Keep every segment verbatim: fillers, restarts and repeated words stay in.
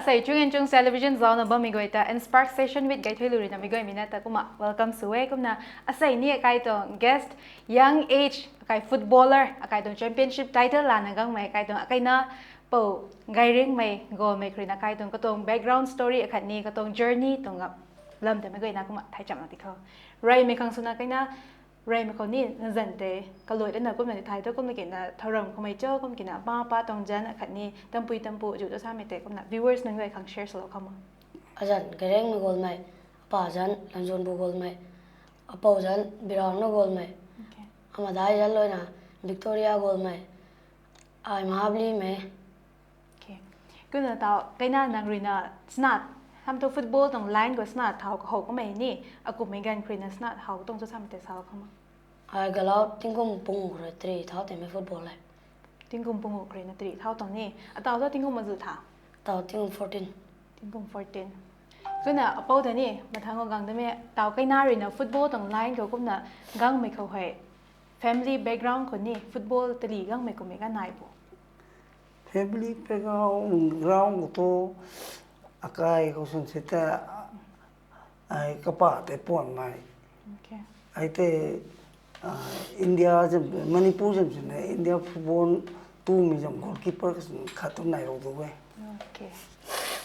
Sei Chung and Chung Television zauna bammei guay ta Inspark Session with Gaithui Luri na mi guay mi na ta kumna welcome sw e. Kumna asei ni akai tuang guest, young age, akai footballer, akai tuang championship title lana gangmei, akai tuang akai na pou Gairingmei Golmei khou rui na akai tuang katuang background story akhat ni katuang journey tuang lam ta mi guay na kumna thai chamna ti khou. Reymei khang swna akai na reymei khou ni na zan tei kaluai lana kumna ni thai tu kumna kina thauram khou mei cho kum kina pa pa tuang zan akhat ni tampui tampu zu tu samei tei kumna viewers nunc guay khang share swlou kham o. Azan Gairingmei Golmei, apa zan Lamzunbu Golmei, apou zan Birangna Golmei, Okay. amadai zan loina Victoria Golmei, ai Mahabali mei. Okay. Kumna tau akai na nang rui na snat, ham tu football tuang line khou snat thau kahou kamei ni, akummei ganv khou rui na snat thau tuang cho samei tei sa kham o. Ai galau tingkum pung khou rui tari thau tei mei football e. Tingkum pung khou rui na tari thau tuang ni, atau tu tingkum azu tha? Tau tingkum fourteen. Tingkum fourteen. Kumna apou ta ni mathang khou gang ta mei, tau akai na rui na football tuang line khou kumna gangmei khou hei family background khou ni football tali gangmei kummei ka nai bo? Family background khou tu akai khou swn si ta ai kapa tei puanmei. Okay. Ai tei India zam, Manipur zam swna India football tumei zam goalkeeper ka swn khat tu nai rou tu e. Okay.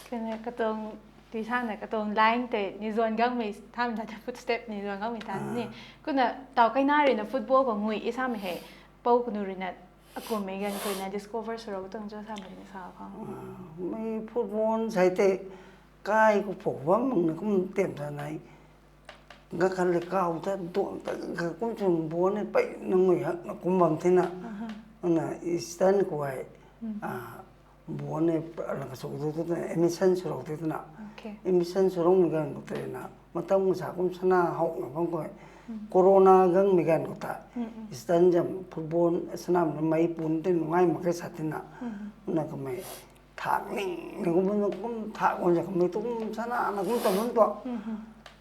Kumna katuang tui sana katuang line tei ni zuan gangmei tham ta footstep ni zuan gangmei ta ni. Kumna tau akai na rui na football khou ngui i samei hei, pou kanu rui na akummei ganv khou rui na discover swlou tuang cho samei rui na sa kham o. Mei football sei tei kai khou pou bam mak na kum tem sa nai. Gakhan le kau ta duan ta ga kum chun ball ni pei na ngui hak na kum bam thina. Na Eastern khou ai ball ni lang ka sw tu tu admission swlou tu na. Okay. Admission swloumei ganv khou tei na matam sa kum sana howna bam khou corona gangmei ganv khou ta Eastern zam football sana na mei pun tei nungai mak khe sa tina. Na kamei thak ning na kum kum thak kum za kamei tu kum sana na kum ta bam tu.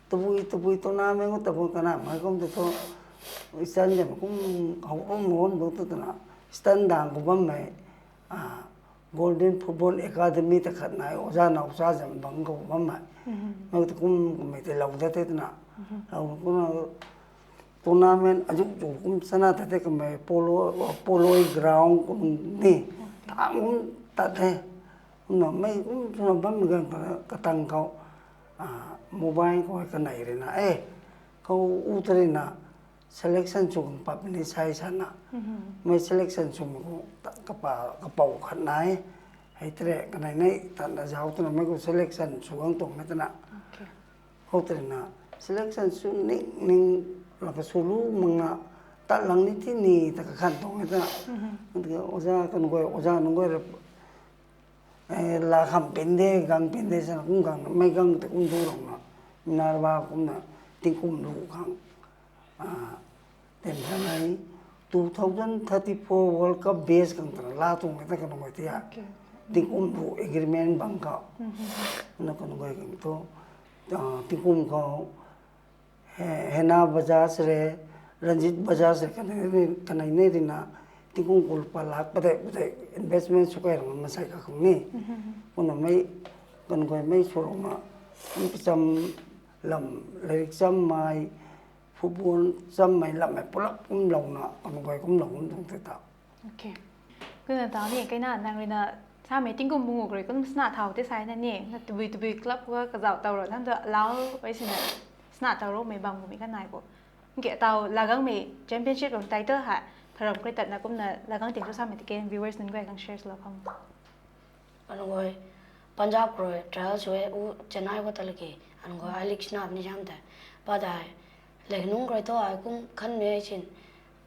Tabui tabui tournament khou tabui kana mei kum tu tu Eastern zam kum how kum mon tu tu na Eastern dang khou bammei Golden Football Academy ta khat nai, oja nau cha zam bang khou bammei. Mei tu kum kamei tei lou da tei tana. Lou kumna tournament azu zu kum sana ta tei kamei polo, polo ground kum ni thang kum ta tei. Kumna mei kum swna bammei ganv khou katang khou mobile khou kanei rui na e khou u ta rui na selection sw khang pap ni sai sana. Mei selection swmei khou kapou khat nai. Hei tei kanei nei tana zauc twna mei khou selection sw khang tuang e tana. Okay. Khou tei na selection sw ning ning la ka sw lu mak na tat lang ni ti ni ta kakhan tuang e tana. Oja kan guay, oja nunc guay rap la kham pin de, gang pin de sana kum gang mei gang tei kum du rong na. Narba kumna tingkum lu khang tem sa nai, two thousand thirty-four World Cup base khang tana la tuang e ta kanu mei ti a. Okay. Tingkum lu agreement bang khou. Na kanu guay khang tu tingkum khou Hena Bajaj re, Ranjit Bajaz re, kanei nei rui na tingkum kul pa lak padei padei investment sw kai rang masei kakhang ni. Kumna mei kan guay mei sw rang na, pacham lam, lairik chammei, football chammei lammei pulap kumlouna kan guay kumlou kum tuang tei ta. Okay. Kumna tau ni kaina nang rui na samei tingkum pungu rui kum sana thau tei sai na ni na tabui tabui club khou kazauh tau ro than tu lau ai sina sana tau romei bam kumei kanei bo. Ke tau lagangmei championship tuang title hei tharam kri tatna kumna lagang ting tu samei tei ken viewers nunc guay khang share lou kham. Anguay Punjab khou rui trial sw e, u Chennai khou ta laki. Anguay I-League snap ni sam tei. Pa tei lei nunc khou rui thu ai kum khanmei sin.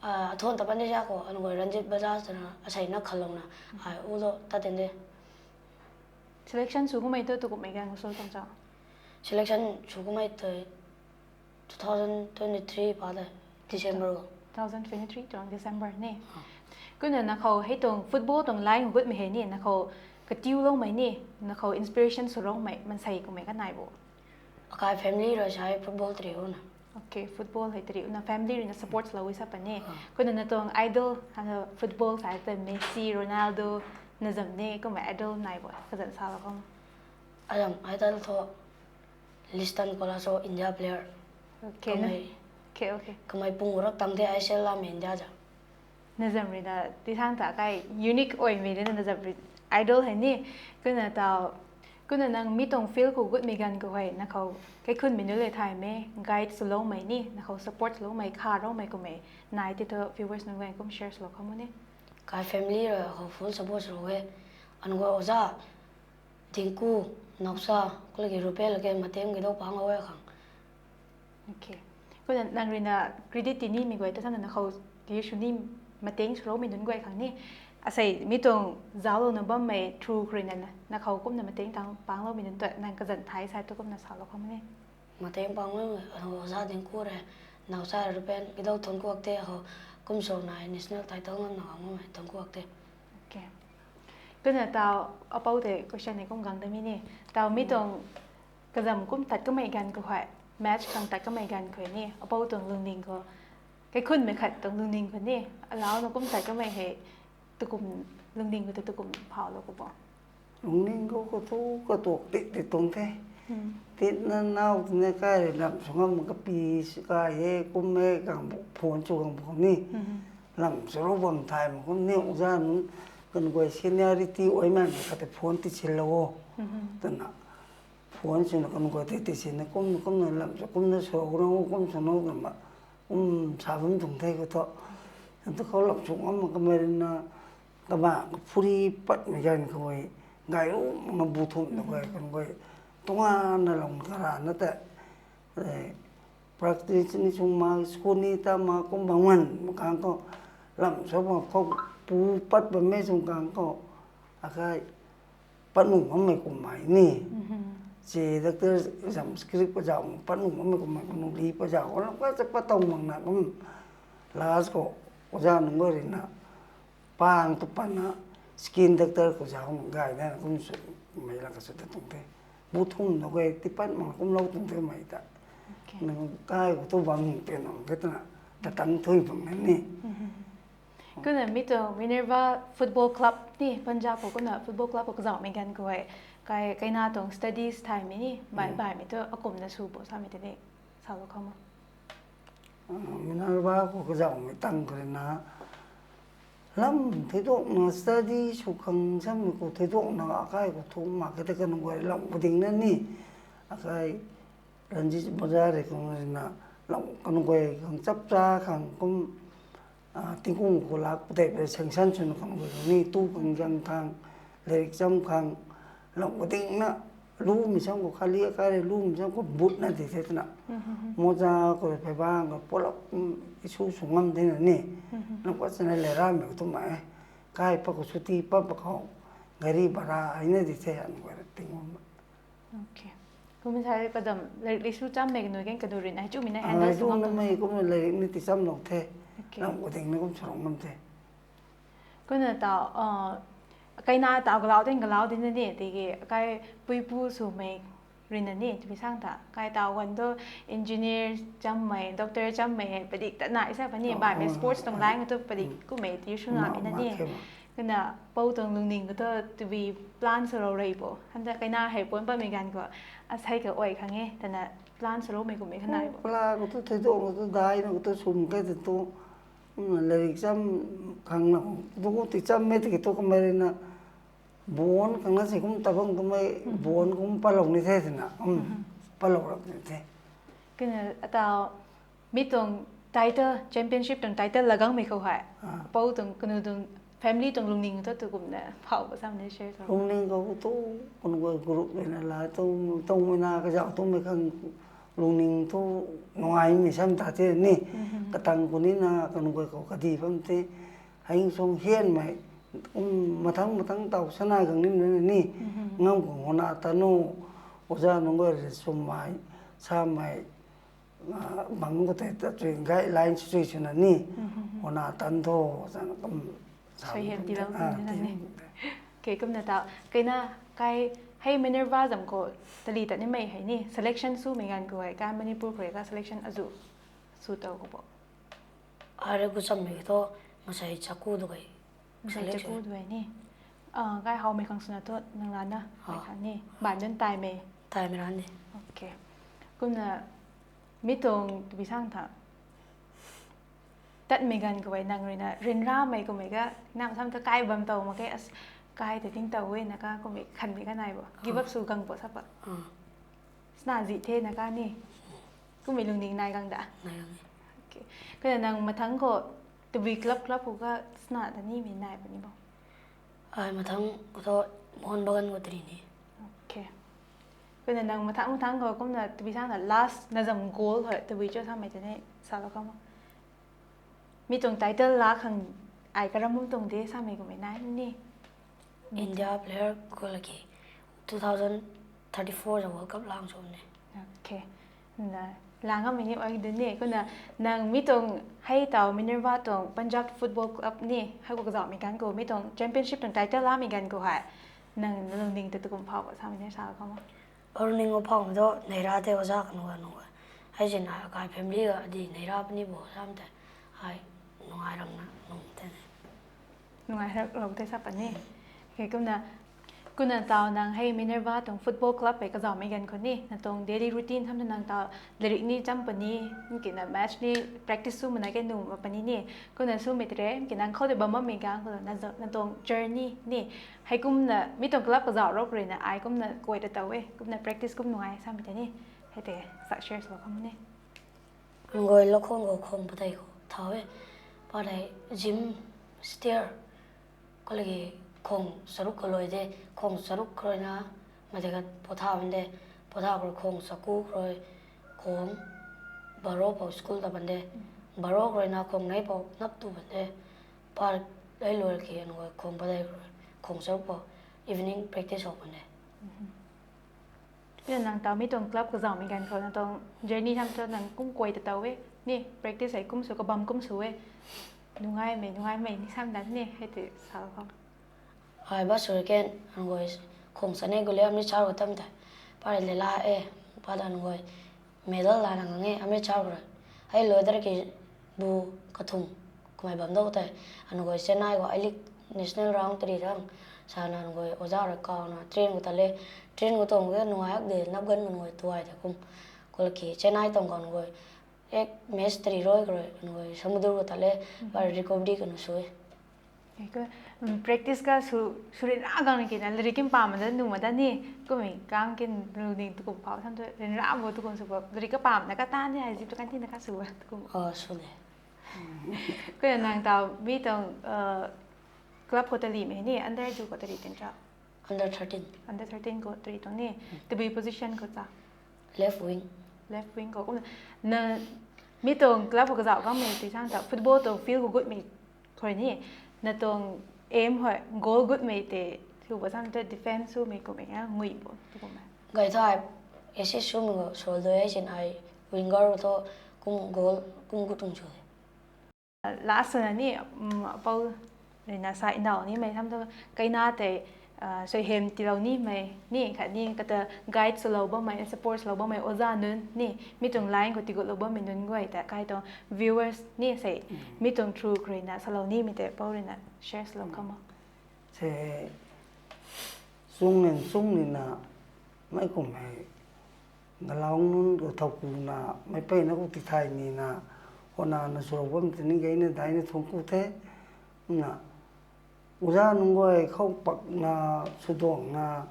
Athon ta pan de za khou anguay Ranjit Bajaj twna asei na khanlouna ai u lo tat tin de. Selection sw kummei tu tu kummei gang sw tuang cha? Selection sw kummei tei two thousand twenty-three pa de December khou. Two thousand twenty-three tuang December ni. Kumna na khou hei tuang football tuang line gutmei hei ni na khou katiuloumei ni, na khou inspiration swloumei mansei kummei kanei bo? Akai family rui sai football tariuna. Okay, football hei tariuna family rui na support lou sa pa ni. Kumna na tuang idol hana football sai ta Messi, Ronaldo na zam ni kummei idol nai bo kazan salou kham? Azam idol thu Liston Kola cho India player. Okay. Kamei Okay, okay. Kamei pung rak tang the I S L lam India ja. Nazam rui na tisang ta kai unique oi mi de na nazam rui idol hei ni. Kuna tau kuna nang mi tuang field khou gut mi ganv khou hei na khou kaikhun mi nu le thay me guide swlou mei ni na khou support swlou mei kha rou mei kum mei nai ti thu viewers nunc guay kum share swlou khou mu ni. Kai family rui khou full support swlou e. An guay oja Dingku, Nausa, kulagi Rupel ke mateng gidou pang o e khang. Okay. Kuna nang rui na credit ti ni mi guay ta samna na khou ti sw ni mateng swlou mi nunc guay khang ni. Asei mi tuang zauclou na bam mei through khou rui na na khou kumna mateng tang panglou mi nunc tu nang kazan thai sai tu kumna salou khou mu ni. Mateng panglou, oja Dingku re, Nausa Rupel gidou thunkuak the khou kum sw nai national title ngam na ngam e thunkuak the. Okay. Kuna tau apou te question ni kum gang da mi ni. Tau mi tuang kazam kum tat kamei ganv khou hei match khang tat kamei ganv khou ni apou tuang lungning khou kaikhun mei khat tuang lungning khou ni alau na kum tat kamei hei tukum lungning khou tu tukum phaulou khou bo. Lungning khou khou thu katuak tit ti tuang the. Tit na nau twna kai rui lam sw ngam kapi kai e kum e gang phone sw gang bu ni. Lam swlou bam thay mak kum ni oja nunc kan guay seniority oi man khat te phone ti sinlou o. Twna phone swna kan guay tei ti sinna kum kumna lam sw kumna sw na kum sw na kum ma kum sa bam tuang the khou thu. Nang tu khou lam sw ngam kamei rui na kaba ka phuri patmei ganv khou e gay ru makna bu thumh na guay kan guay tunga na lung karana ta practice ni chung ma school ni ta ma kum bam ngan makang khou lam sw bam khou pu pat bammei chung kang khou akai pat nuh bammei kummei ni. Si doctor exam script kazauh pat nuh bammei kummei kanu li kazauh lam ka cha pat tang makna kum last khou oja nunc guay rui na pang tu patna skin doctor khou zauc gay na kum sw mei la ka sw ta tuang the. Bu thumh na guay tipat mak kumlou tuang the mei ta. Nang kai khou tu bam nung te nang ke twna tatang thui bam na ni. Kuna mi tuang Minerva Football Club ni Punjab khou kuna football club khou kazauhmei ganv khou hei kai kaina tuang studies thaymei ni bai baihmei thu akumna sw bo samei tei ni salou khou ma. Minerva khou kazauhmei tang khou rui na lam theidukna study sw khang samei khou theidukna akai khou thuk mak ke te kan guay lam khou ding na ni akai Ranjit Bazar rui khang rui na lam kan guay khang chapcha khang kum tingkum khou lak patei pe sanction swna kan guay khang ni tu khang zang khang lerik cham khang lam khou ding na lumei sam khou khali akai rui lumei sam khou but na di the twna moja khou rui pheibang khou pull up issue sw ngam the na ni lam khou chana le ramei khou tu ma e kai pa khou chuti pat pa khou gari bara ai na di the an guay tingkum Kum sa kadam lerik li sw chammei kanu kan kanu rui na hei chumei na handle sw ngam tuang mei kum lerik ni ti chamlou the. Lam khou ding na kum sw ngam the. Kuna tau kaina tau galau din galau din na ni tiki kai puipu swmei rui na ni timi sang ta kai tau gan tu engineer chammei doctor chammei hei padik ta nai sa pa ni baihmei sports tuang line tu padik kummei ti sw namei na ni. Kuna pou tuang lungning khou tu tabui plan swlou rei bo handa kaina hei puan patmei ganv khou asei kha ai khang e twna plan swloumei kummei kha nai bo. Plan khou tu theiduk khou tu daina khou tu sum ke tu lerik cham khang na tu ti chammei tiki tu kamei rui na bon khang na si kum tabang tumei bon kum palou ni the twna palou rap ni the. Kuna atau mi tuang title championship tuang title lagangmei khou hei pou tuang kanu tuang family tuang lungning tu tu kumna phau ba sam ni share tho. Lungning khou tu kan guay group rui na la tu tangmei na kazauh tumei khang lungning thu nungaimei sam ta the ni. Katang khou ni na kan guay khou kadi bam the hei sung hianmei mathang mathang taw sana gang ni na ni ngam khou hona ta nu oja nunc guay rui swmei samei bang khou tei ta chui guideline chui swna ni hona tan tho sana kum Suaihiam tilou ni na ni. Kei kumna ta kaina kai hei Minerva zam khou tali ta nimei hei ni selection swmei ganv khou hei kai Manipur khou rui ka selection azu sw tow khou bo. Are ku chammei thu masei chaku tu kai. Masei chaku tu kai ni. Kai howmei khang swna thu nang rana, kai khang ni. Ban dun taimei. Taimei ran ni. Okay. Kumna mi tuang tabui sang tha tatmei ganv khou e nang ruina ryanramei kummei ka, nang sam thu kai bam tow mak khe, as, kai tei ting tow e na ka kummei khanmei ka nai bo. Give up sw gang bo sa pa. Sna zi the na ka ni. Kummei lungning nai gang da. Nai gang e. Okay. Kumna nang mathangc khou tabui club club khou ka sna ta nimei nai puni bo. Ai mathangc khou thu Mohun Bagan khou tari ni. Okay. Kumna nang mathangc mathangc khou kumna tabui sang na last na zam goal hoi tabui cho samei tei ni salou kha mo. Mi tuang title la khang ai karam bam tuang de samei kummei nai ni. India player khou laki two thousand thirty-four za World Cup lang sw ne. Okay. Na, lang amei ni ai dun ni. Kumna nang mi tuang hei taw Minerva tuang Punjab Football Club ni hei khou kazauhmei ganv khou mi tuang championship tuang title lamei ganv khou hei nang lungning ta tukum phau samei ni salou kha mo. Lungning khou phau tu neira tei oza kanu kanu. Hei zin akai family ga di neira puni bo sam tei ai nungai ramna nung tei ne. Nungai rap lou tei sa pa ni. Okay, kumna, kumna taw nang hei Minerva tuang football club hei kazauhmei ganv khou ni na tuang daily routine tham na nang taw lairik ni cham puni, kina match ni practice sw mana ke nu ma puni ni. Kumna swmei tei re, kina nang khou tei bam bammei ganv khou na tuang journey ni. Hei kumna mi tuang club kazauh rou ruina ai kumna kuay ta tow e, kumna practice kum nungai samei tei ni. Hei tei sa share swlou kham ni. Nguay lou khang khou khang patei khou thau e. Patei gym, stair, kalaki khang charuk kalui de, khang charuk kaluina, mei tei khat potha bam de, potha kalui khang chaku kalui, khang baro pou school ta bam de, baro kaluina khang nei pou nap tu bam de, pa lei lou ki nguay khang patei kalui, khang charuk pou evening practice hou bam de. Kumna nang taw mi tuang club kazauhmei ganv khou na tuang journey tham thu nang kum kuay ta tow e ni, practice hei kum sw kabam kum sw e. Nungaimei, nungaimei ni sam dat ni hei tei salou kham. Ai ba suriken nguay khang chanei khou le Amritsar khou tam tei. Patei le la e, pa ta nguay medal lana ngang e Amritsar khou rui. Hei lou dar ki bu kathum kamei bam dou tei, anu guay Chennai khou I-League national round tari rang sana anu guay oza rui kauna train khou ta le, train khou tuang ke nungai hak de nap ganv anu guay tuay tei kum, kalaki Chennai tuang khou anu guay ek match tari rui khou rui anu guay Samudur khou ta le, ba recovery kanu sw e. Practice ka sw, sw ryanra gang kina lairik kin pamei da nu ma da ni, kummei kang kin lungning tukum phau tham thu ryanra bo tukum sw bo, lairik ka pamei na ka ta ni hei zip tu kan tina ka sw bo tukum. Kumna nang taw mi tuang club khou ta limei ni, under two khou ta ri tin ra? Under thirteen. Under thirteen khou ta ri tuang ni, tabui position khou ta? Left wing. Left wing khou. Kumna na mi tuang club khou kazauh kanmei tei sang ta football tuang field khou gutmei khou ni, na tuang aim hoi goal gutmei tei sw bo sam ta defense swmei kummei a ngui bo tukum e? Gay thai, assist swmei khou sw dui e sin ai, winger khou thu kum goal kum gut tuang sw e. Last swna ni, apou ruina sa ndauh nimei tham thu, kaina tei suaihiam tiilou nimei ni khatni kata guide swlou bammei, support swlou bammei oza nunc ni, mi tuang line khou tigutlou bammei nunc guay ta kai tuang viewers ni sei, mi tuang through khou ruina salou nimei tei pou ruina share swlou kham o. Se, sungnin sungnina, meic kummei galau nunc khou thowkuna, meic peyna khou tithay nina, hona na swlou bam tini gayna daina thuanc ku the. Na, oza nunc guay khou pakna, swduangna,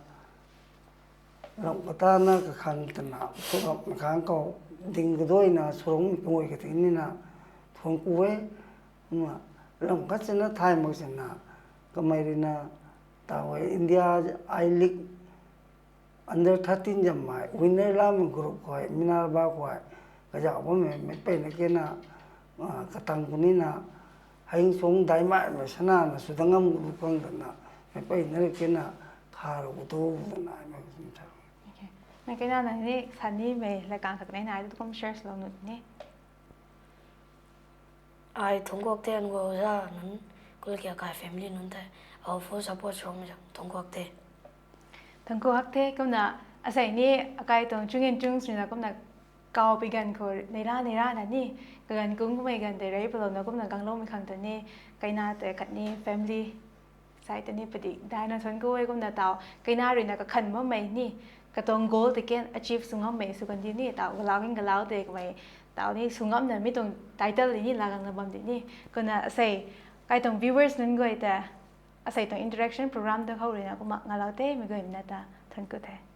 lam katana kakhan twna swlou khang khou, ding kaduaina swlou mei guay kati nina thuanc ku e. Na, lam khat sina thay mak sina, kamei ruina, taw e India I-League under thirteen zammei winner lamei group khou, Minerva khou kazauh bammei meic peyna kena, katang kunina, hei sung daimei mei sana na sw dang ngam gu khang twna, meic peyna rui kena, kharou tu twna mei kum sa. Na kena nang ni sa nimei la kang khat nei nai tu kum share swlou nu ni. Ai thuanc kuak the, an guay oza nunc, kalaki akai family nunc tei, au full support swmei zam thuanc kuak the. Thuanc ku hak the. Kumna, asei ni, akai tuang chung in chung swna kumna, kawpui ganv khou neira neira na ni, kaganv kung kummei ganv tei rei palouna kumna gangloumei khang ta ni, kaina tei khatni family Sai ta ni padik daina thuanc ku e. Kumna taw kina ruina kakhan bammei ni, katuang goal tei kan achieve sw ngammei sw kandi ni, taw galau hing galau de kamei, taw ni sw ngamna mi tuang title ni laa gangna bam di ni. Kumna asei, kai tuang viewers nunc guay ta, asei tuang interaction program ta khou ruina kumna ngalou the, mei guay na ta thuanc ku the.